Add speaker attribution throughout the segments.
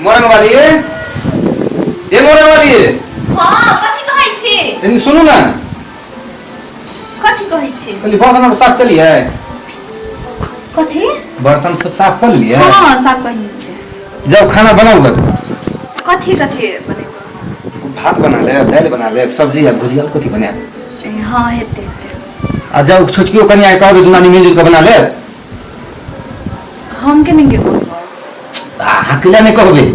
Speaker 1: मोरंग वाली ये, ये मोरंग वाली ये।
Speaker 2: हाँ, कथी कहै छी?
Speaker 1: तनी सुनू ना।
Speaker 2: कथी कहै छी?
Speaker 1: कहली बर्तन सब साफ कलियै?
Speaker 2: कथी?
Speaker 1: बर्तन सब साफ कर लियै?
Speaker 2: हाँ, साफ कर लिए छी।
Speaker 1: जाओ खाना बनाओ गए।
Speaker 2: कथी कथी बनेबै?
Speaker 1: भात बना ले, दालि बना ले, सब्जी आ भुजिया, कथी बनायब?
Speaker 2: ए, हाँ, हेतै हेतै।
Speaker 1: आ जाओ छोटकियो कनिया के कहबै दुनू आदमी मिलजुल के बना ले।
Speaker 2: हम के नहीं कहबै।
Speaker 1: अहाँ किला नहि कहबै?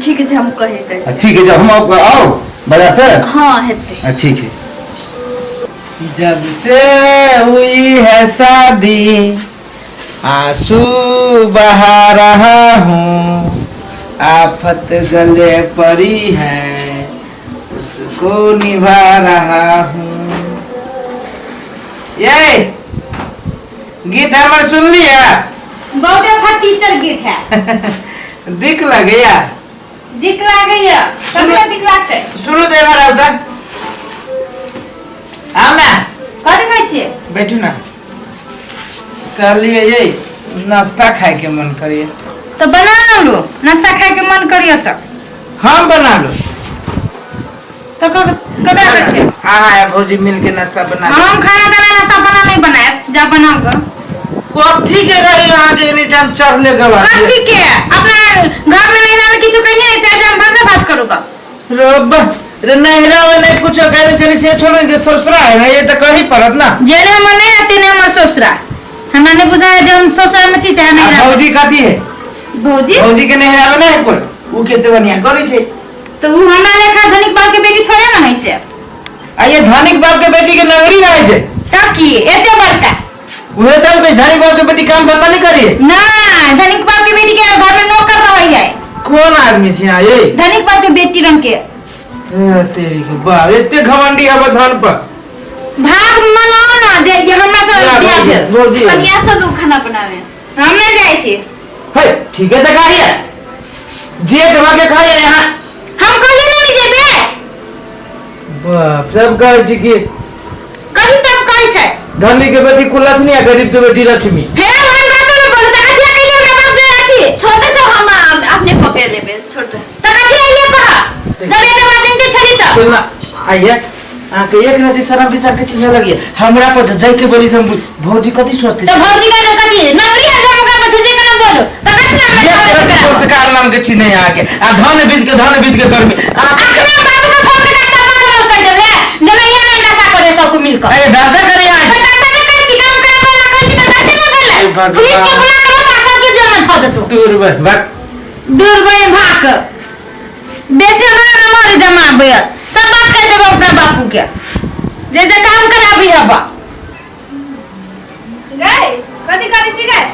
Speaker 2: ठीक छै, हम कहे जाइ छी।
Speaker 1: ठीक है, जब हम आओ, आओ बाजार से।
Speaker 2: हाँ, हेतै।
Speaker 1: ठीक है।
Speaker 3: जब से हुई है शादी आंसू बहा रहा हूँ, आफत गले पड़ी है उसको निभा रहा हूँ। ये गीत हमर सुन लिया?
Speaker 4: बहुत अच्छा टीचर गीत है।
Speaker 3: दिख लगैया?
Speaker 4: दिख लागैया, सबके दिख लागतै।
Speaker 3: सुनू तऽ एम्हर आउ तऽ, आउ ना।
Speaker 4: कथी कहै छियै?
Speaker 3: बैठू ना। कहलियै ये नाश्ता खाय के मन करिए।
Speaker 4: तऽ बना न लू, नाश्ता खाय के मन करिए तऽ।
Speaker 3: हम बना लू?
Speaker 4: तऽ ककरा के छै?
Speaker 3: अहाँ आ भौजी मिल के नाश्ता बना लू।
Speaker 4: हम खाना ताना नाश्ता बना नहीं बनायब, जा बनाउ ग।
Speaker 3: कथी के रही अहाँ के एनी टाइम चढ़ले गवा?
Speaker 4: कथी के? अपना घर में नहिरा में किछु कहिए नहीं चाहे, हम भाषा बात करू ग।
Speaker 3: रब रे, नहिरा में नहीं कुछो कहले चली से छोड़ दे, ससुरा है ना ये तो कही पड़त ना।
Speaker 4: जेने हमर नहीं रहते ने हमर ससुरा, हमरा नहीं बुझाय जे हम ससुरा में छी चाहे
Speaker 3: आ
Speaker 4: नहिरा में।
Speaker 3: भौजी कथी है?
Speaker 4: भौजी?
Speaker 3: भौजी के नहिरा में नहीं है कोई, उ केते बढ़िया करै छै।
Speaker 4: तो उ हमरा लेखा धनिक बाप के बेटी थोड़े ना है से।
Speaker 3: आ ये धनिक बाप के बेटी के नगरी रहे छै।
Speaker 4: त की एते बड़का?
Speaker 3: उहे तब के धनिक बाप के बेटी काम धंधा नहीं करिए?
Speaker 4: ना, धनिक बाप के बेटी के घर में नौकर रहे है।
Speaker 3: कोन आदमी छै अहाँ ये?
Speaker 4: धनिक बाप के बेटी रंग के।
Speaker 3: ए, तेरी के बाप एते घमंडी हब धन पर।
Speaker 4: भाग मनाओ ना जे ये हमरा से
Speaker 3: या
Speaker 4: बियाह
Speaker 3: भौजी,
Speaker 4: भेल।
Speaker 3: भौजी।
Speaker 2: कनिया चलू खाना बनावे।
Speaker 4: हम नहीं जाइ छी।
Speaker 3: हे ठीक है तऽ खाइए, जेठ भऽ के खाइए यहाँ।
Speaker 4: हम कहलिए नहीं जेबे।
Speaker 3: बाप सब कहै छी कि
Speaker 4: कहीं तब कहै छै
Speaker 3: धनी के बेटी कुलक्ष्मी आ गरीब के बेटी लक्ष्मी।
Speaker 4: हे हम बात में बोल त कथिया के हमरा बाप जे अथी।
Speaker 2: छोड़ दे, जो हम अपने पकड़ लेबे, छोड़ दे।
Speaker 4: त कथिया ये कह जब एते बात दिन के छली त।
Speaker 3: केना आइए अहाँके एक राति शरम विचार के चिन्ह लगिए हमरा पर जाय के बोली हम भौजी कथी सोचती?
Speaker 4: त भौजी का कथी नौकरी है जे ओकरा पर जे केना बोलो त कथी हमरा
Speaker 3: ये
Speaker 4: बाप
Speaker 3: कथी संस्कार नाम के चिन्ह है अहाँके आ धन विद के, धन विद के कर्मी
Speaker 4: अपने बाबू के फोन के दासा बात हम कह देबे जेना ये नहीं दासा करे सबको मिलकर।
Speaker 3: अरे दासा करे अहाँ
Speaker 4: त दासा नहीं करै छी, काम करे वाला कहै छी त दासे नहीं भेलै।
Speaker 3: हे भगवान।
Speaker 4: पुलिस के बुला के रोका सबके जेल में धऽ देतौ।
Speaker 3: दूर बस भाग।
Speaker 4: दूर बे भाग, बेसी हमरा नमहर जमाबै सब बात कह देबै अपना बापू के जे जे काम कराबी हबा।
Speaker 5: गए कथी करै छी गए?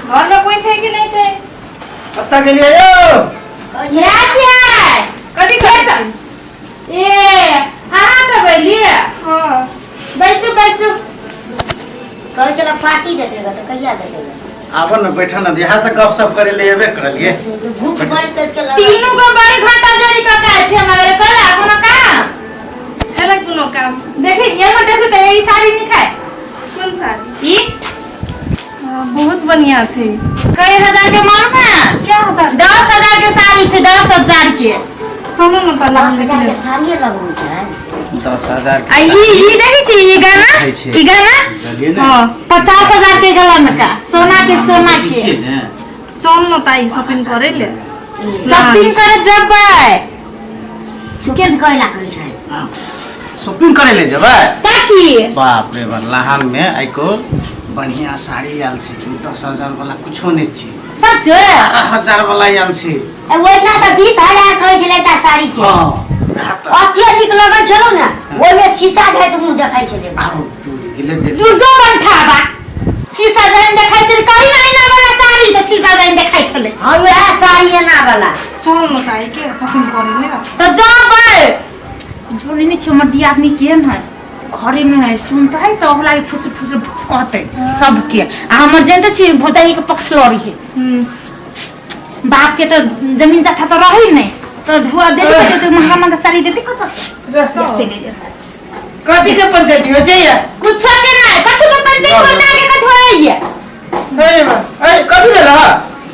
Speaker 5: घर में कोई छै कि नहीं छै?
Speaker 3: कत्ता गेलियै यौ?
Speaker 4: जा छियै।
Speaker 5: कथी करै छी?
Speaker 4: ए अहाँ सब एलियै?
Speaker 5: हाँ।
Speaker 4: बैसू बैसू।
Speaker 6: कहै छलै पार्टी देतै तऽ कहिया देतै?
Speaker 7: आबऽ ने, बैठऽ ने, यहाँ तऽ गप सप करे ले एबे करलिए।
Speaker 6: भूख बड़ी तेज के लगल।
Speaker 4: तीनू गो बड़ी घंटा जोड़ी कऽ काज छै हमरा कला कोनो काम
Speaker 5: छलै कोनो काम?
Speaker 4: देखी ये में देखू तऽ ई साड़ी नहीं खाए।
Speaker 5: कोन साड़ी?
Speaker 4: ई।
Speaker 5: हाँ, बहुत बढ़िया छै।
Speaker 4: कई हजार के मालूम है?
Speaker 5: क्या हजार?
Speaker 4: 10,000 के साड़ी छै, 10,000 के।
Speaker 5: चलू ने तऽ
Speaker 6: 10,000 के साड़िए लगबै छै।
Speaker 7: 10,000 के
Speaker 4: आ ई देखै छी ई गहना?
Speaker 7: देखै छी।
Speaker 4: ई गहना?
Speaker 7: बुझलियै ने?
Speaker 5: हाँ।
Speaker 4: 50,000 के गला में का सोना के, सोना के।
Speaker 7: छियै ने।
Speaker 5: चल न ताई शॉपिंग करे ले।
Speaker 4: शॉपिंग करे जबै।
Speaker 6: शॉपिंग करे ला कहै छै।
Speaker 7: शॉपिंग करे ले जेबै?
Speaker 4: ताकि
Speaker 7: बाप रे बाप, लहान में आइको बढ़िया साड़ी आयल छै, 10,000 वाला कुछो नहि छै।
Speaker 4: सच?
Speaker 7: 12,000 वाला आयल छै।
Speaker 6: ए, ओहिना तऽ 20,000 कहै छलै एकटा साड़ी के।
Speaker 7: हाँ, वएह तऽ।
Speaker 6: अते नीक लगै छलौ ने, ओहिमे शीशा जाइत मुँह देखै छलै।
Speaker 7: आरो दूर गेलै देख।
Speaker 4: दूर जो बनठाबा, शीशा जाइन देखै छलै कही ना एना वाला साड़ी तऽ शीशा जाइन देखै छलै।
Speaker 6: हाँ, वएह साड़ी एना वाला।
Speaker 5: चल न ताई के शॉपिंग करे ले।
Speaker 4: तऽ जबै जोड़ी नहि छै हमर दियादनी केहन है, घरे में है, सुनते है तऽ ओकरा लागी फुसुर फुसुर कहते सबके। आ हमर जानते छी भौजाई के पक्ष लड़ी है। बाप के तो जमीन जथा तो रही नहीं तो धुआ दे दे तो महंगा महंगा साड़ी देते कत से चले जेतै।
Speaker 3: कथी के पंचायती होइ छै या?
Speaker 4: कुछो के नहीं, कथी के पंचायत होता है के कथी होइए?
Speaker 3: ए बा, ए कथी भेल?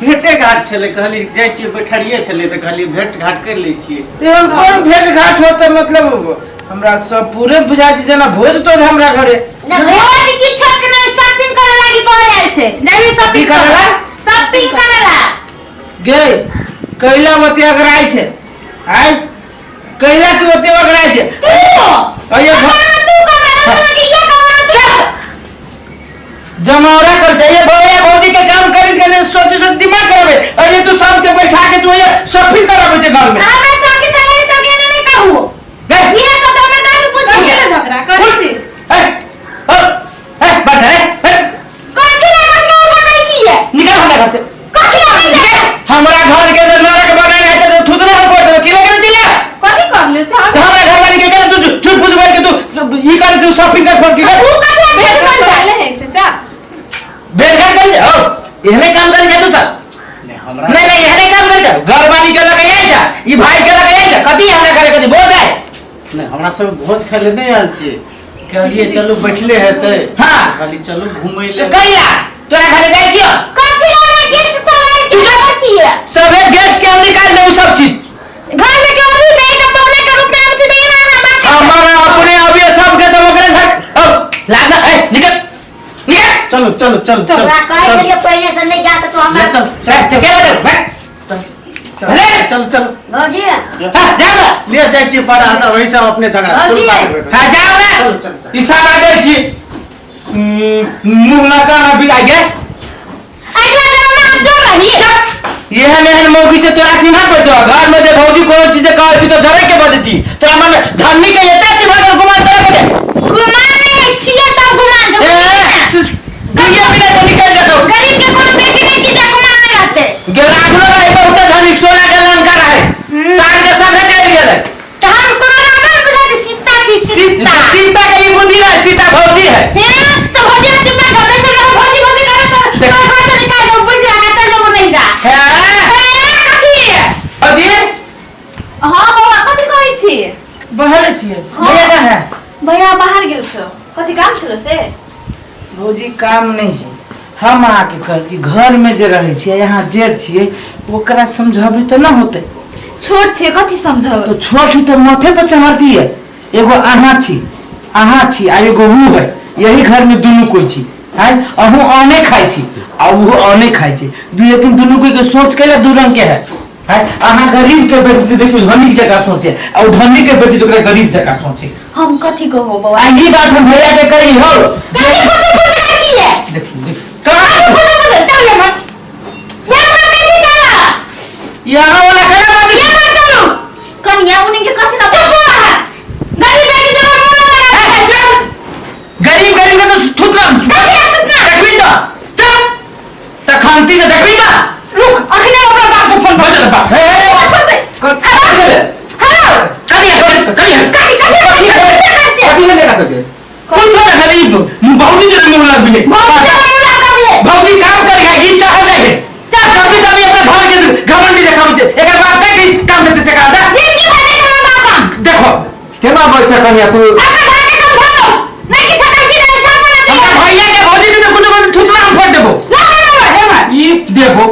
Speaker 7: भेटे घाट छलै, कहली जाइ छियै, बैठरिये छलै तऽ कहली भेंट घाट कर लै छियै।
Speaker 3: एहन कोन भेंट घाट होते? मतलब हमरा सब पूरे बुझाइ छै जेना भोज तोज हमरा घरे।
Speaker 4: भोज किछो के नहीं, शॉपिंग करे लागी कहल जाइ छै। जाबी शॉपिंग
Speaker 3: की करे ला?
Speaker 4: शॉपिंग करे ला।
Speaker 3: गे कैला ओते अगराइ छै? आय कैला तू ओते अगराइ छै?
Speaker 4: तू
Speaker 3: अये
Speaker 4: तू कह हमरा के ये कह तू
Speaker 3: जमावरा कर जाइए भैया भौजी के काम करी के लिए सोची सोच दिमाग करबे। अरे तू सबके बैठा के तू ये शॉपिंग कराबे छै घर में।
Speaker 4: हमरा सबके सहेली सबके ने नहीं कहू।
Speaker 3: गे
Speaker 4: ये सब हमरा दादी पूछिए।
Speaker 5: कथी झगड़ा करै छी?
Speaker 3: ए ओ ए बैठ रे ए
Speaker 4: कथी ला कथी उठबै छियै?
Speaker 3: निकल हमरा घर से।
Speaker 4: कथी ला निकल?
Speaker 3: हमरा घर के अंदर नरक बनाए है तो थुतरे हम पड़ देबो। चिल्ला के चिल्ला
Speaker 5: कथी करले छै?
Speaker 3: तो हमरा घर वाली के के तू झूठ फूस बोल के तू ई करे तू शॉपिंग कर फोन की कर
Speaker 4: ऊ कथी ला
Speaker 5: भेंट
Speaker 4: भेंट
Speaker 5: घाट
Speaker 4: करतै?
Speaker 5: करले है छै सा?
Speaker 3: भेंट घाट करी ओ एहने काम करी छै तू सब।
Speaker 7: नहि हमरा
Speaker 3: नहीं नहीं एहने काम करी छै घर वाली के लगे आई छै ई भाई के लगे आई छै कथी हमरा घरे कथी बोल जाए।
Speaker 7: नहि हमरा सब भोज खाइ ले नहि आयल छियै, कहलियै चलू बैठले हेतै।
Speaker 3: हाँ।
Speaker 7: कहली चलू घुमै
Speaker 3: तो
Speaker 7: ले।
Speaker 3: कैला तोरा घरे जाइ छियो?
Speaker 4: कथी ला गेस्ट सब आयल के आबै छियै?
Speaker 3: सबे गेस्ट के हम निकाल देबो सब चीज।
Speaker 4: घर में के अभी नहीं का पौने के रूप में आबै छै तऽ एना एना बात करतै।
Speaker 3: हमारा अपने अभी सब के दबो करे धक ओ लाग ए निकल निकल।
Speaker 7: चलू चलू चलू चलू
Speaker 6: तोरा कहै छलियै पहिने से नहीं जा तऽ तू हमरा
Speaker 7: ले चल
Speaker 3: ए तो के बदल बैठ
Speaker 7: चल
Speaker 3: अरे!
Speaker 7: चल चल
Speaker 6: भौजी
Speaker 3: हां जा ना।
Speaker 7: ले जाइ छियै बड़ा सब वही सब अपने झगड़ा चलू
Speaker 6: भौजी!
Speaker 7: बाहर बैठो।
Speaker 3: हां जा ना।
Speaker 7: चल, चल, चल।
Speaker 3: इशारा दै छी मुंह ना काना बिगाइ के।
Speaker 4: अगला जन्म में हम जो रही।
Speaker 3: एहन एहन मौगी से तोरा चिन्हा पड़तो घर में जे भौजी कोनो चीज कहै छी तो झड़े के बजै छी। तोरा मन में धर्मी के एते की भगल गुमान तोरा के
Speaker 4: गुमान नहीं छियै तब गुमान
Speaker 3: ए
Speaker 4: छै।
Speaker 3: दुनिया बिना तो निकल जेतौ।
Speaker 4: गरीब के कोनो बेटी नहीं छी जे गुमान नहीं रहतै।
Speaker 3: गेरागलो रहे बहुत धनी सोना के लंका रहे सार के साथे चलि गेलै।
Speaker 4: तऽ हम कोनो रावण बुझै छी, सीता छी सीता।
Speaker 3: सीता के ई बुद्धि रहे सीता भौजी है।
Speaker 4: हैं तऽ भौजी के चुप कर बैसल रहो, भौजी भौजी करे तऽ तोरा घर से निकाल देबो, बुझि जा चल जेबो नहीं जा।
Speaker 3: है
Speaker 4: कथी?
Speaker 3: भौजी
Speaker 2: हाँ बौआ कथी कहै छी?
Speaker 3: बहरे छियै भैया कहाँ है?
Speaker 2: भैया बाहर गेल छौ, कथी काम छलो से?
Speaker 3: भौजी काम नहीं है, हम अहाँके कहै छी घर में जे रहै छियै यहाँ जेठ छियै ओकरा समझाबे तऽ न होतै।
Speaker 2: छोट छै कथी समझाबै?
Speaker 3: तो छोट ही तो माथे पर चढ़ती है। एगो अहाँ छी अहाँ छी आ एगो ऊ है, यही घर में दुनू कोई छी है। अहूँ अने खाइ छी आ ओहो अने खाइ छी दू, लेकिन दुनू कोई के सोच के दू रंग के है है। अहाँ गरीब के बेटी से देखियो धनिक जगह सोचे आ उ धनिक के बेटी तो ओकरा गरीब जगह सोचे।
Speaker 2: हम कथी कहू बौआ?
Speaker 3: आ ई बात हम भैया के कही हो।
Speaker 4: कथी फुसु फुसु करै छियै?
Speaker 3: देखियो देखियो
Speaker 4: कथी फुसु फुसु? चल एम्हर। एम्हर बेटी चल।
Speaker 3: यहाँ वाला करा बात
Speaker 4: एम्हर चलू।
Speaker 2: कनिया उनी के कथी ना
Speaker 4: चुप अहाँ। गरीब बेटी जगह मुँह न लगा।
Speaker 3: चल गरीब गरीब के तो थुतला देखबी तो चल तखंती से देखबी तो
Speaker 4: रुक अखने अपना बाप के फोन
Speaker 3: बजल बाप हे हे
Speaker 4: हेलो
Speaker 3: करिया करिया
Speaker 4: कथी कथी कथी करै छियै?
Speaker 1: कथी नहि देखा सके
Speaker 3: कुछ ना गरीब भौजी जो मुंह लग बिले
Speaker 4: भौजी जगह मुँह लगा
Speaker 3: भौजी काम करी है ई चाहल नहीं है। चल कभी कभी अपने घर के घमंडी देखाबै छै एकर बाप कहीं काम देते से करा दे।
Speaker 4: जिंदगी भर नहीं हमर बाप।
Speaker 3: देखो
Speaker 1: केना बोल छै कनिया तू?
Speaker 4: अपना भाई के समझाओ नहीं कि छका जी रहे सब बना
Speaker 3: हमरा भैया के भौजी के तो कुछ कुछ थुतला हम फोड़ देबो।
Speaker 4: ला एम्हर एम्हर
Speaker 3: ई देखो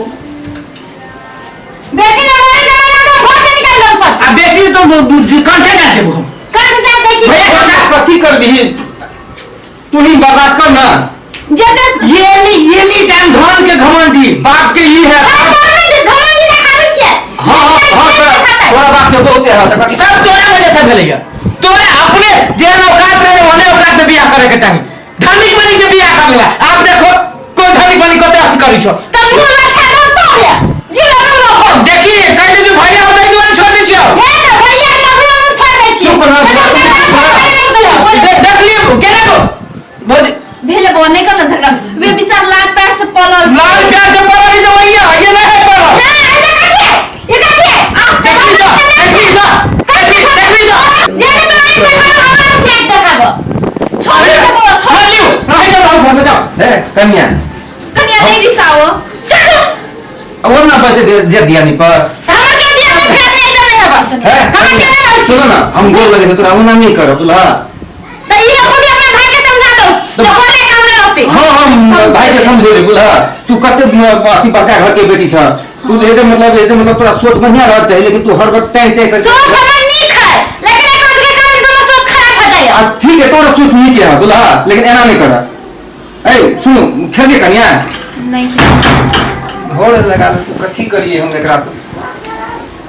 Speaker 4: बेसी ना बोले जमाना तो घर से निकाल दो सब।
Speaker 3: आ बेसी तो कंठे जा देबो हम।
Speaker 4: कंठ जा दै छी।
Speaker 3: भैया
Speaker 1: कनिया कथी करबिही तू ही बर्दाश्त कर ना।
Speaker 4: जते
Speaker 3: ये ली टाइम धन के घमंडी बाप के ई है।
Speaker 4: घमंडी देखाबै छियै।
Speaker 1: हाँ हाँ हाँ तोरा तोरा बाप के बहुत है तऽ कथी
Speaker 3: सब तोरा वजह से भेलैया। तोरा अपने जेहन औकात रहे ओहने औकात में बियाह करे के चाही। धनिक बनी के बियाह कर लेला आप देखो कोई धनिक बनी कते अथी करी छो।
Speaker 4: तऽ मुँह लच्छा दो तो जी रहो।
Speaker 3: देखी कहली जो भैया होतै दुआरे छोड़ दै छियौ।
Speaker 4: हे तऽ भैया के अभी हम छोड़ दै छियै।
Speaker 1: चुप रह,
Speaker 3: देख लियौ केना गो भौजी
Speaker 2: भेले बौआ नहीं करना झगड़ा। वे बेचारा लाल पैर से पलल
Speaker 3: लाल प्यार से पड़ल तो भैया ये नहीं पड़ल।
Speaker 4: ना ऐसे कथी ये कथी
Speaker 3: देखी तो देखी तो देखी देखी तो
Speaker 4: जे नहीं देखाबो हमरा छेक देखाबो।
Speaker 2: छोड़ दे बौआ छोड़
Speaker 3: छोड़ लियौ रहि जाओ घर में जाओ।
Speaker 1: ए कनिया
Speaker 2: कनिया नहीं रिसाओ।
Speaker 4: चलू
Speaker 1: और ना बजे जे दियानी पर
Speaker 4: हमरा के दिया नहीं खाने नहीं देबै हबा।
Speaker 1: है
Speaker 4: हमरा के नहीं
Speaker 1: सुनो ना हम गोल लगे तोरा ओना नहीं करब बुझला।
Speaker 4: तऽ ई लोग भी अपना भाई के समझा दो तो घरे काम नहीं रोको। कहते।
Speaker 1: हाँ हम भाई के समझेबै बुझल। तू कते अथी बड़का घर के बेटी छ तू, एजे मतलब एजे मतलब तोरा सोच बढ़िया रहत चाही, लेकिन तू हर वक्त टैंक टैंक कर।
Speaker 4: सोच हमर नीक है, लेकिन एकर के कारण हमर सोच खराब हो जाइए।
Speaker 1: आ ठीक है, तोरा सोच नीक है बुझल, लेकिन एना नहीं कर। ए सुन, खेलिए कनिया
Speaker 2: नहीं खेल
Speaker 1: घोड़े लगा ले तू, कथी करिए हम एकरा से?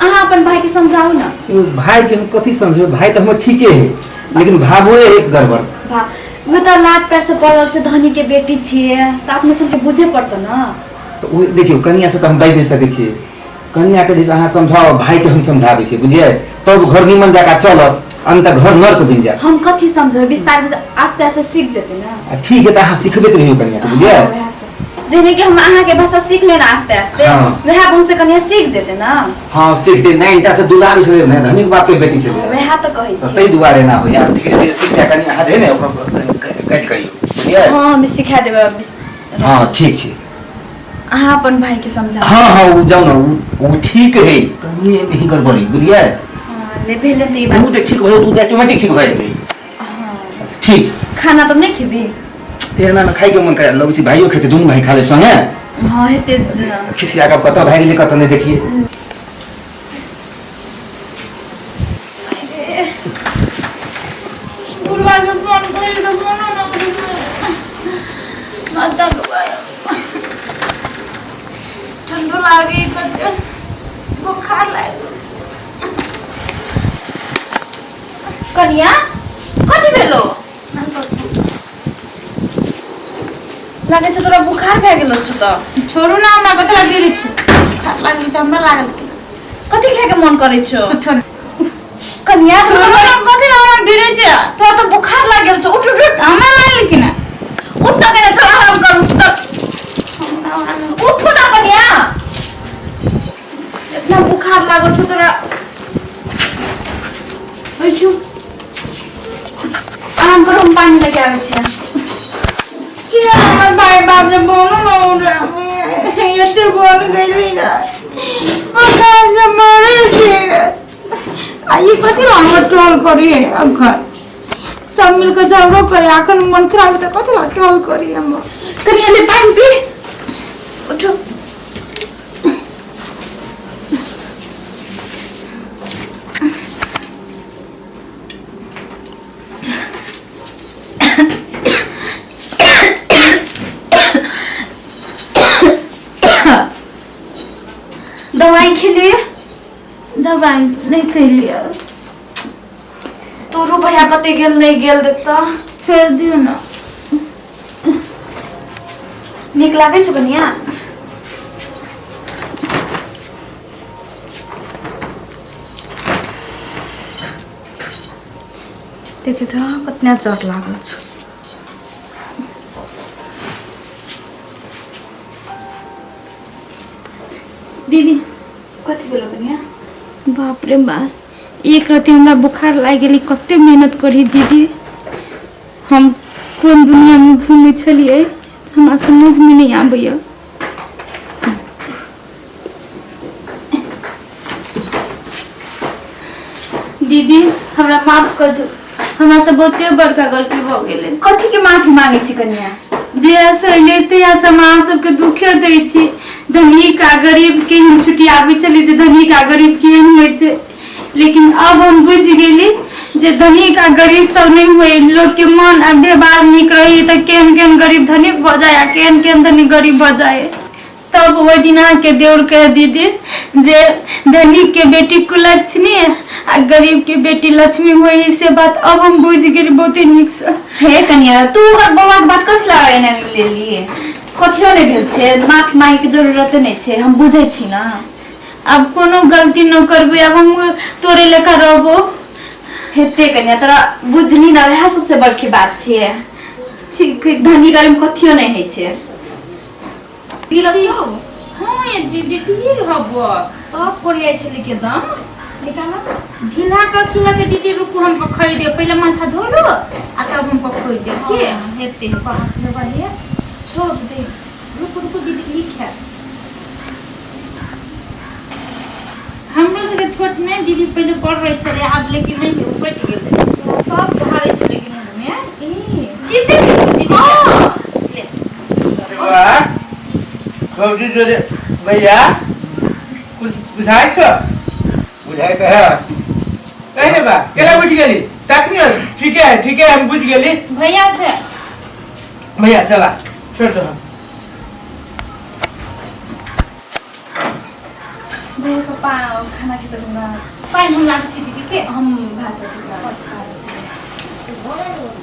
Speaker 2: अहाँ अपन भाई के समझाऊ ना।
Speaker 1: भाई के हम कथी समझे? भाई तो हमर ठीके है, लेकिन भावो एक गड़बड़।
Speaker 2: भा वो तो लाट पैर से पढ़ल छै, धनी के बेटी छियै, तऽ अपने सबके बुझे पड़तो ना।
Speaker 1: तो उ देखियो कनिया से तो हम बाजि नहीं सकै छियै, कनिया के अहाँ समझाओ, भाई के हम समझाबै छियै बुझलियै, तब घर निमन जकाँ चलत, अन्त घर नर्क बनि जायत।
Speaker 2: हम कथी समझबै, विस्तार आस्ते आस्ते सीख जेतै ना।
Speaker 1: आ ठीक है, तऽ अहाँ सिखबैत रहियौ कनिया के बुझलियै।
Speaker 2: जेने कि हम अहाँ के भाषा सीख लेना आस्ते आस्ते,
Speaker 1: हाँ।
Speaker 2: वएह गुण से कनिया सीख जेतै ना।
Speaker 1: हाँ सीखते नहीं, इनका से दुलारू छलै ने, धनिक बाप के बेटी छलै,
Speaker 2: वएह तऽ कहै
Speaker 1: तऽ
Speaker 2: छी।
Speaker 1: ताहि दुआरे ना होइया, धीरे धीरे सीख जाय कनिया, अहाँ जे ने ओकरा गाइड करियौ बुझलियै।
Speaker 2: हाँ हम सिखा देबै।
Speaker 1: हाँ ठीक छै।
Speaker 2: अहाँ अपन भाई के समझाउ।
Speaker 1: हाँ हाँ उ जाउ ना, उ ठीक है, कनिये नहीं गड़बड़ी बुझलियै।
Speaker 2: हाँ, ले भेलै तऽ ई
Speaker 1: उ
Speaker 2: बात।
Speaker 1: जे ठीक भऽ जेतै, उ ऑटोमेटिक ठीक भऽ जेतै।
Speaker 2: हाँ।
Speaker 1: ठीक।
Speaker 2: खाना तऽ नहि खेबी?
Speaker 1: एना में खाइ के मन करे लगै छै, भाइयो खेतै, दुनू भाई खा लेब संगे।
Speaker 2: हाँ हेतै।
Speaker 1: खिसिया कऽ कतऽ भागि गेलै कतऽ नहि देखिए।
Speaker 4: बुढ़वा के फोन करी तो फोनो न करी, माता के ठंडो लागे, कते बुखार लागे।
Speaker 2: कनिया कथी भेलो? लागै छै तोरा बुखार भए गेलो छौ। तऽ
Speaker 4: छोड़ू ना, हमरा कथी लाग गेल छै? बुखार लागल तऽ हमरा लागल।
Speaker 2: कथी खाय के मन करै छौ?
Speaker 4: कुछो नहीं।
Speaker 2: कनिया
Speaker 4: छोड़ू ना, कथी ला हमरा बिरे छै?
Speaker 2: तोरा तऽ बुखार लाग गेल छौ, उठ उठ उठ।
Speaker 4: हमरा लागल कि ना?
Speaker 2: उठ ना कनिया, चल आराम करू, चल उठू ना कनिया, इतना बुखार लागल छौ तोरा। बैठू, आराम करू, हम पानी लेके आबै छियै।
Speaker 4: कि हमर भाई बाप जे बोलो न उड़ा एते बोल गेली ना, बुखार से मरे छै। आ ई कथी ला हमर ट्रोल करी? अखन सब मिलके झगड़ो करे, अखन मन खराब तऽ कथी ला ट्रोल करी हमर?
Speaker 2: कनिया ले पानी पी, उठो। दवाई खेलिए?
Speaker 4: दवाई नहीं खेलिए।
Speaker 2: तोरो भैया कते गेल नहीं गेल देखता।
Speaker 4: फेर दियो ना।
Speaker 2: नीक लागै छौ कनिया? देखते तऽ कतना चोट लागल छौ।
Speaker 4: दीदी।
Speaker 2: कथी भेलो कनिया?
Speaker 4: बाप रे बाप, एक रति हमरा बुखार लागि गेलै, कते मेहनत करी दीदी। हम कोन दुनियामे घूमै छलियै हमरा समझमे नहीं आबैया। दीदी हमरा माफ कर दू, हमरा से बहुते बड़का गलती भऽ गेलै।
Speaker 2: कथी के माफी मांगे छी कनिया?
Speaker 4: जे असर लेते हम अहाँ सबके दुखे दै छी। धनिक आ गरीब के हम छुटियाबै छलियै जे धनिक आ गरीब केहन होइ छै, लेकिन अब हम बुझि गेली जे धनिक आ गरीब सब नहीं होइ। लोग के मन आ व्यवहार नीक रही तऽ केहन केहन गरीब धनिक भऽ जाय आ केहन केहन धनिक गरीब भऽ जाय। तब ओहि दिन अहाँके देउर कह दीदी जे धनिक के बेटी कुलक्ष्मी आ गरीब के बेटी लक्ष्मी होइ, से बात अब हम बुझि गेली बहुते नीक से।
Speaker 2: हे कनिया, तू ओकर बौआ के बात कथी लगा एना लेलियै? कथियो नहि भेल छै, माफी मांगे के जरूरते नहि छै, हम बुझै छी ना।
Speaker 4: अब कोनो गलती न करबै, अब हम तोरे लेखा रहबो।
Speaker 2: हेते कनिया, तोरा बुझली ना, वएह सबसे बड़की बात छियै।
Speaker 4: ठीक है।
Speaker 2: धनी गरीब कथियो नहि होइ छै। पीलो छौ?
Speaker 4: हाँ ये दीदी, ढील हबो।
Speaker 2: तब कोरियाइ छलै के दम निकाल।
Speaker 4: ढीला कथी लगे दीदी? रुकू, हमको खोइ दे, पहले माथा धो लो आ तब हमको खोइ दे के।
Speaker 2: हेते।
Speaker 4: बाप रे बाप,
Speaker 2: छोड़ दे।
Speaker 4: रुकू रुकू दीदी, लिख है हमरो सबके छोट में दीदी पहले पढ़ रहे छले, आब लेकिन नहीं, उपट गेलै।
Speaker 2: सब धारै छलै कि मुँह में।
Speaker 4: ए जीते दीदी।
Speaker 2: हाँ।
Speaker 4: ले।
Speaker 3: भौजी जोरे भैया कुछ बुझाइ छौ?
Speaker 1: बुझाइ तऽ है।
Speaker 3: कहि ने बा केला बुझि गेली तखनी। ठीके है, ठीके है, हम बुझि गेली।
Speaker 4: भैया छै।
Speaker 3: भैया चला, छोड़ दो हम।
Speaker 2: भैया सब खाना खेतै हमरा।
Speaker 4: पानि हम लाबै छी दीदी के।
Speaker 2: हम भात रोटी खा लै छी।